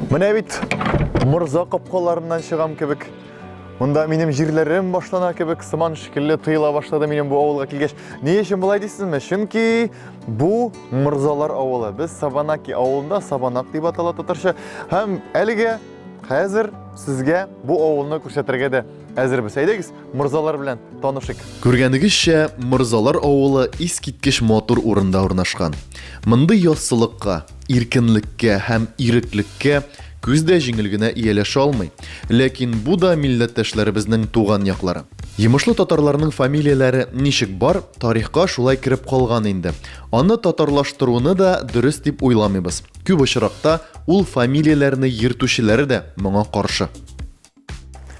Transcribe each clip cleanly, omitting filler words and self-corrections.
Менә бит морза капкаларыннан чыгам кебек. Монда минем җирләрем башлана кебек сыман шикелле тоела башлады минем бу авылга килгәч. Ни өчен болай дисезме? Чөнки бу морзалар авылы. Без Сабанаки авылында, Сабанак дип атала татарча. Һәм әлегә хәзер сезгә бу авылны күрсәтергә дә әзербез. Әйдәгез, морзалар белән танышыйк. Күргәнегезчә, Морзалар авылы искиткеч матур урында урнашкан. Мондый яссылыкка, иркенлеккә һәм иреклеккә күз дә җиңел генә ияләшә алмый. Ләкин бу да милләттәшләребезнең туган яклары. Йомышлы татарларның фамилияләре ничек бар, тарихка шулай кереп калган инде. Аны татарлаштыруны да дөрес дип уйламыйбыз. Күп очракта ул фамилияләрне йөртүчеләре дә моңа каршы.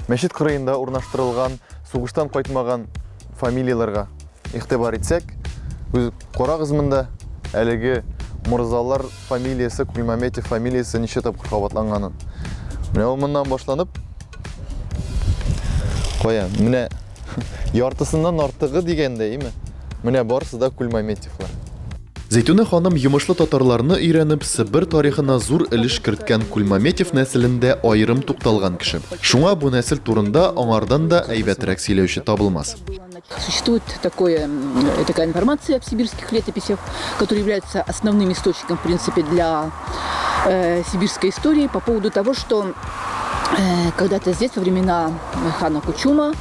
Мәчет кырыенда урнаштырылган сугыштан кайтмаган фамилияләргә игътибар итсәк, үз карагыз монда әлеге морзалар фамилиясе, Кульмаметьев фамилиясе ничә тапкыр кабатланганын. Менә ул моннан башланып, кая, менә яртысыннан артыгы дигәндә, име? Менә барысы да Кульмаметьевлар. Зәйтүнә ханым йомышлы татарларны өйрәнеп, Себер тарихына зур өлеш керткән Кульмаметьев нәселендә аерым тукталган кеше. Шуңа бу нәсел турында аңардан да әйбәтрәк сөйләүче табылмас. Существует такое, такая информация в сибирских летописях, которые являются основным источником, в принципе, для э, сибирской истории по поводу того, что э, когда-то здесь, во времена хана Кучума,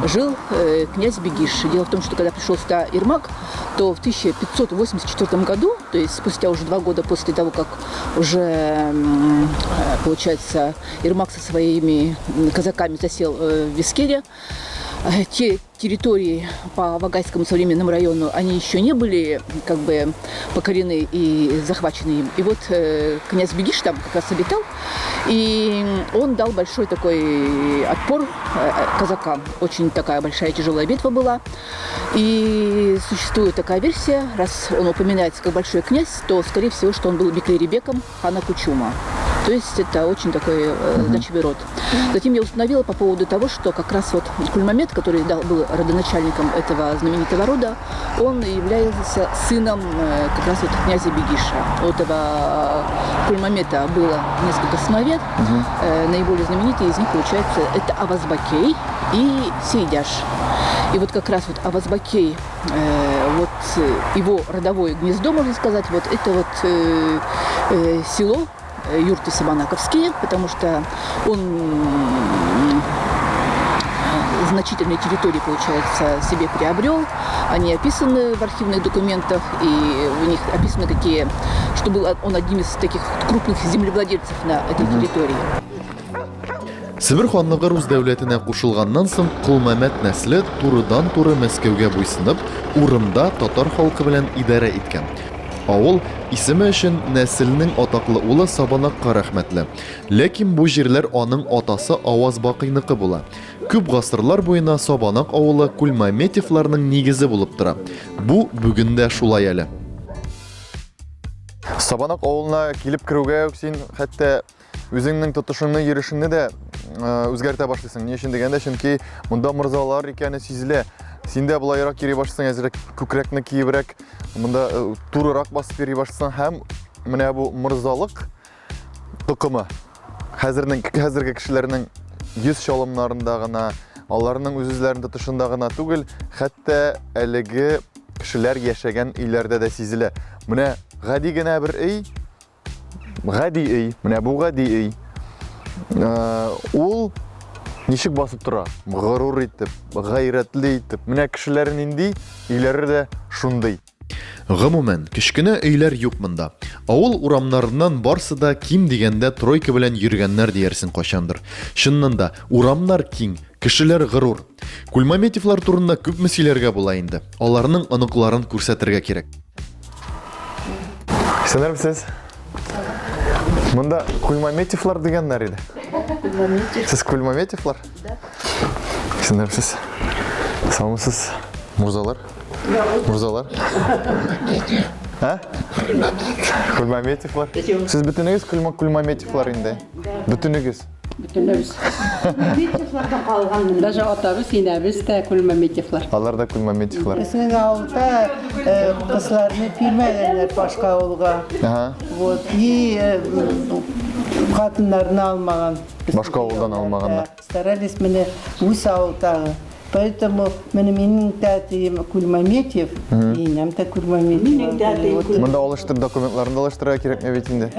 жил э, князь Бегиш. Дело в том, что когда пришел сюда Ермак, то в 1584 году, то есть спустя уже 2 года после того, как уже, получается, Ермак со своими казаками засел в Вискере, те территории по Вагайскому современному району, они еще не были как бы покорены и захвачены им. И вот князь Бегиш там как раз обитал, и он дал большой такой отпор казакам. Очень такая большая тяжелая битва была. И существует такая версия, раз он упоминается как большой князь, то, скорее всего, что он был беклерибеком хана Кучума. То есть это очень такой значимый род. Затем я установила по поводу того, что как раз вот Кульмамет, который был родоначальником этого знаменитого рода, он является сыном как раз вот князя Бегиша. У этого Кульмамета было несколько сыновей. Наиболее знаменитые из них, получается, это Авазбакей и Сейдяш. И вот как раз вот Авазбакей, вот его родовое гнездо, можно сказать, вот это вот село юрты Сабанаковские, потому что он значительные территории, получается, себе приобрел. Они описаны в архивных документах, и в них описаны какие, что был он одним из таких крупных землевладельцев на этой территории. Себер ханлыгы рус дәүләтенә кушылганнан соң Колмәмәт нәселе турыдан-туры Мәскәүгә буйсынып, урында татар халкы белән идарә иткән. Авыл исеме өчен нәселнең атаклы улы Сабанакка рәхмәтле. Ләкин бу җирләр аның атасы Аваз Бакыйныкы була. Күп гасырлар буена Сабанак авылы Кульмаметьевларның нигезе булып тора. Бу бүген дә шулай әле. Сабанак авылына килеп керүгә үк син хәтта үзеңнең тотышыңны, йөрешеңне дә үзгәртә башлыйсың. Ни өчен дигәндә, чөнки монда морзалар икәне сизелә. Син дә болайрак йөри башлыйсың, әзрәк күкрәкне киебрәк, монда турырак басып йөри башлыйсың һәм менә бу морзалык токымы хәзернең хәзерге кешеләрнең йөз чалымнарында гына, аларның үз-үзләрен тотышында гына түгел, хәтта әлеге кешеләр яшәгән өйләрдә дә сизелә. Менә гади генә бер өй, гади өй, менә бу гади өй. Ул ничек басып тора? Горур итеп, гайрәтле итеп. Менә кешеләре нинди, өйләре дә шундый. Гомумән, кечкенә өйләр юк монда. Авыл урамнарыннан барсы да ким дигәндә тройка белән йөргәннәр диярсең кайчандыр. Чыннан да, урамнар киң, кешеләр горур. Кульмаметьевлар турында күпме сөйләргә була инде. Аларның оныкларын күрсәтергә кирәк. Исәннәрмесез? Монда Кульмаметьевлар дигәннәр иде. Сез Кульмаметьевлар? Да. Исәннәрмесез? Саумысыз, мурзалар? Мурзалар? А? Кульмаметьевлар? Сез бөтенегез Кульмаметьевлар инде? Бөтенегез? Бөтенебез. Мамедьевлардан калган. Даже атабыз, инәбез дә Кульмаметьевлар. Алар да Кульмаметьевлар. Безнең авылда э, кызларны бирмәгәннәр башка авылга. Ага. Вот. И э, хатыннарны алмаган. Башка авылдан алмаганнар. Да, Старались менә үз авылдагы. Поэтому менә минем тәтием Кульмаметьев, и инәм дә Кульмаметьев. Минем тәтием Вот. Монда алыштырып документларны да алыштырырга кирәкме бит инде.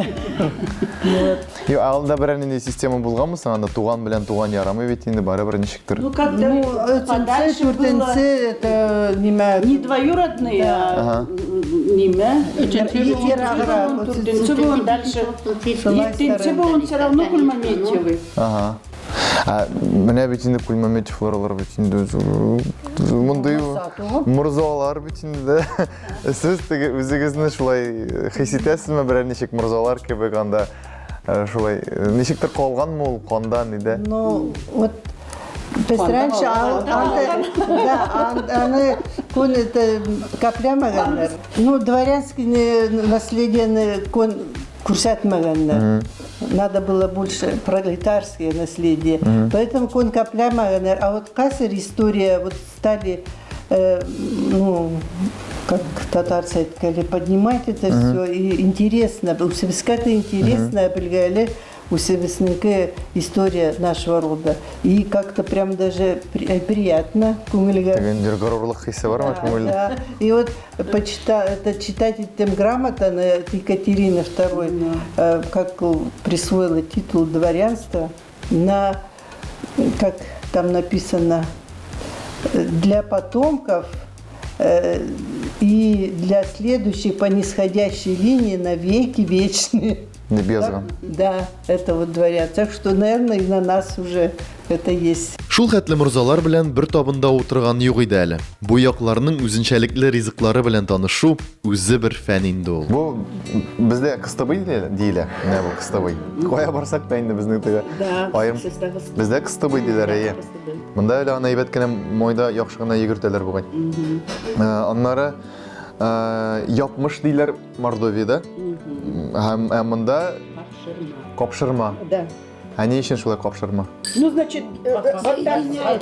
Юк, авылда берәр нинди система булганмы соң анда туган белән туган ярамый бит инде барыбер ничектер. Ну как-то Ну, өченче, подальше было. дүртенче, это нимә. Не двоюродные, а нимә. Өченче буын. Ераграк. Дүртенче буын дальше. Шулай Икенче буын все равно Кульмаметьевы. Ага. Ә, менә бит инде Кульмаметьевлар алар бит инде мондый морзалар бит инде. Сез теге үзегезне шулай хис итәсезме берәр ничек морзалар кебек анда шулай ничектер калганмы ул канда нидә? Ну, вот без раньше да, аны көн это каплямаганнар. Ну, дворянский наследиене көн күрсәтмәгәннәр. Надо было больше пролетарское наследие. Поэтому көн каплямаганнар. А вот хәзер история, вот стали, ну, как татарцы әйткәле, поднимать это все. И интересно, үзебезгә это интересно, белгәле, үзебезнеке история нашего рода. И как-то прям даже приятно күңелгә. Теге горурлык хисе бармы күңелдә? Да. И вот это читать иттем грамотно Екатерина II, как присвоила титул дворянства на, как там написано, для потомков и для следующей по нисходящей линии на веки вечные. Дип язган. Да, это вот дворян. Так что, наверное, и на нас уже это есть. Шул хәтле морзалар белән бер табында утырган юк иде әле. Бу якларның үзенчәлекле ризыклары белән танышу үзе бер фән инде ул. Бу бездә кыстыбый диелә. Менә бу кыстыбый. Кая барсак та инде безнең теге аерым бездә кыстыбый диләр, әйе. Монда әле аны әйбәт кенә майда яхшы гына йөгертәләр бугай. Аннары япмыш диләр Мордовиядә. Һәм монда капшырма. Да. Ә ни өчен шулай капшырма? Ну, значит, вот так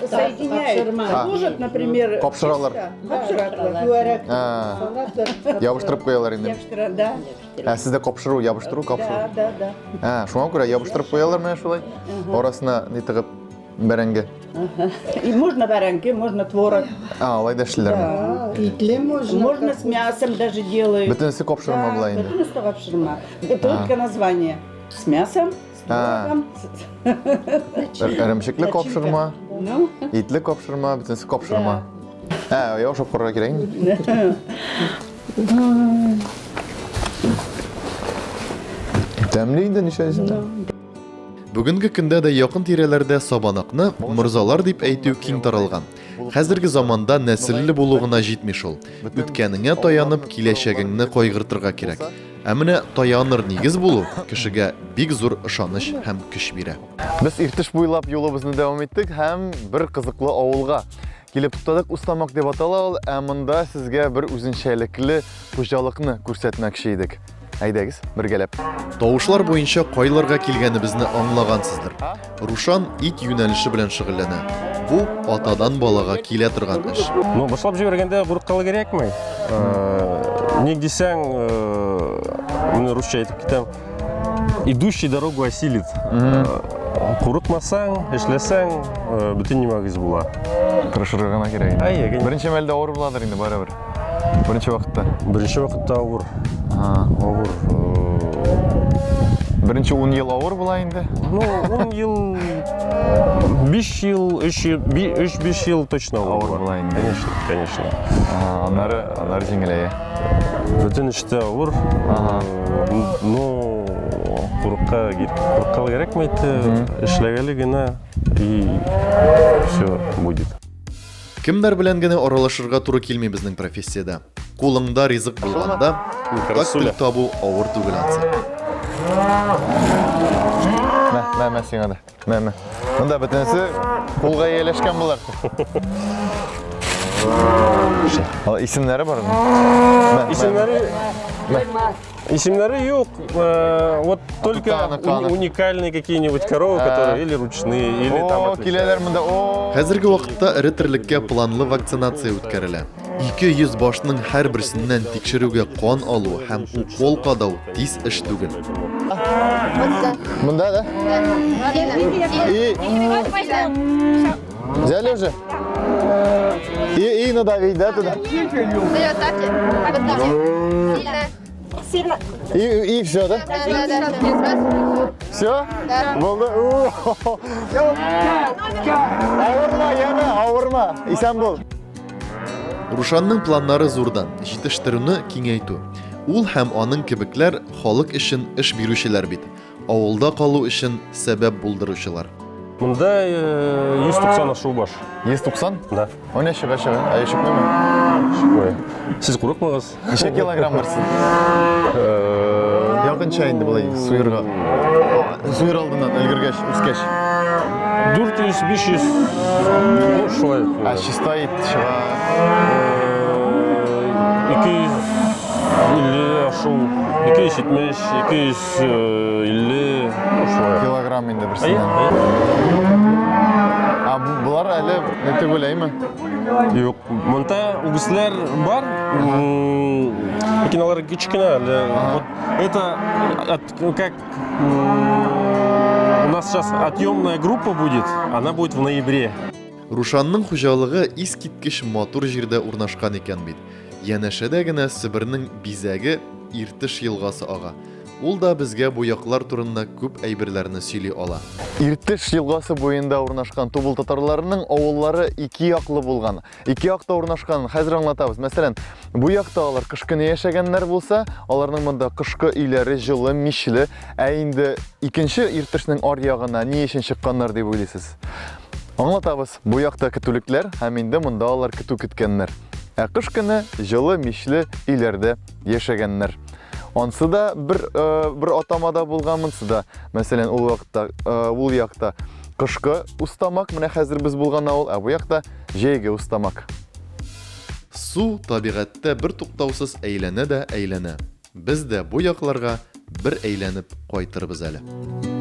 соединяют. Ложат, например, Капшыралар. Капшыралар. А, ябыштырып куялар инде. Ябыштыра, да. Ә сездә капшыру, ябыштыру, капшыру. Да. Ә, шуңа күрә ябыштырып куялар менә шулай. Арасына ни тыгып бәрәңге. И можно бәрәңге, можно творог. А, алай да эшлиләрме? Итле можно. Можно с мясом даже делают. Бөтенесе капшырма була инде. Бөтенесе капшырма. Только название. С мясом, с творогом. Эремчекле капшырма, Ну, итле капшырма, бөтенесе капшырма. Ә, я ашап карарга кирәк инде. Тәмле инде ничә дисең? Бүгенге көндә дә якын тирәләрдә сабанакны морзалар дип әйтү киң таралган. Хәзерге заманда нәселле булу гына җитми шул. Үткәнеңә таянып, киләчәгеңне кайгыртырга кирәк. Ә менә таяныр нигез булу кешегә бик зур ышаныч һәм көч бирә. Без Иртыш буйлап юлыбызны дәвам иттек һәм бер кызыклы авылга килеп туктадык. Устамак дип атала ул, ә монда сезгә бер үзенчәлекле хуҗалыкны күрсәтмәкче идек. Әйдәгез, бергәләп. Тавышлар буенча кайларга килгәнебезне аңлагансыздыр. Рушан ит юнәлеше белән шөгыльләнә. Бу атадан балага килә торган эш. Ну, башлап җибәргәндә курыккалы кирәкми. Ник дисәң, менә русча әйтеп китәм. Идущий дорогу осилит. Курыкмасаң, эшләсәң, бөтен нимәгез була. Тырышырга гына кирәк инде. Әйе, конечно. Беренче мәлдә авыр буладыр инде барыбер. Беренче вакытта. Беренче вакытта авыр. Авыр. Беренче 10 ел авыр була инде. Ну, 10 ел, 5 ел, 3 ел, 3-5 ел точно авыр Авыр була инде. Конечно, конечно. Аннары, аннары җиңеләя. Бөтен эштә авыр. Ну, курыкка курыкка кирәкми инде. Эшләгәле генә и все будет. Кемнәр белән генә аралашырга туры килми безнең профессиядә. Кулыңда ризык булганда, уртак тел табу авыр түгел ансы. Мә, мә, мә сиңа да. Мә, мә. Монда бөтенесе кулга ияләшкән булар. Ал исемнәре бармы? Мә, мә, Исемнәре мә. Исемнәре юк. Э, вот только уникальные какие-нибудь коровы, которые или ручные, или там О, киләләр монда. О! Хәзерге вакытта эре терлеккә планлы вакцинация үткәрелә. 200 башның һәрберсеннән тикшерүгә кан алу һәм укол кадау тиз эш түгел. Монда да? И Взяли уже? И, и надавить, да, туда? Сильно. И, и все, да? Да, да, да. Все? Да. Булды. Авырма, яме, авырма. Исән бул. Рушанның планнары зурдан, җитештерүне киңәйтү. Ул һәм аның кебекләр халык өчен эш бирүчеләр бит. Авылда калу өчен сәбәп булдыручылар. Монда 190 ашу баш. 190? Да. О, не чыга чыга. Ә чыкмыймы? Чыкмый. Сез курыкмагыз. Ничә килограмм берсе? Якынча инде болай суерга. Суер алдыннан өлгергәч, үскәч. 400, 500, ну, шулай. Ә чиста ит чыга. 250 ашу, 270, 250, ну, шулай. Килограмм инде берсеннән. Ә болар әле не түгел, әйме? Юк, монда үгезләр бар. Ләкин алар кечкенә әле. Вот это как у нас сейчас отъемная группа будет, она будет в ноябре. Рушанның хуҗалыгы искиткеч матур җирдә урнашкан икән бит. Янәшәдә генә Себернең бизәге Иртыш елгасы ага. Ул да безгә бу яклар турында күп әйберләрне сөйли ала. Иртыш елгасы буенда урнашкан Тубыл татарларының авыллары ике яклы булган. Ике якта урнашканын хәзер аңлатабыз. Мәсәлән, бу якта алар кыш көне яшәгәннәр булса, аларның монда кышкы өйләре җылы, мичле. Ә инде икенче Иртышның аръягына ни өчен чыкканнар дип уйлыйсыз? Аңлатабыз. Бу якта көтүлекләр һәм инде монда алар көтү көткәннәр. Ә кыш көне җылы, мичле өйләрдә яшәгәннәр. Ансы да бер э, бер атамада булган, монсы да. Мәсәлән, ул вакытта э, ул якта кышкы Устамак, менә хәзер без булган авыл, ә бу якта җәйге Устамак. Су табигатьтә бертуктаусыз әйләнә дә әйләнә. Без дә бу якларга бер әйләнеп кайтырбыз әле.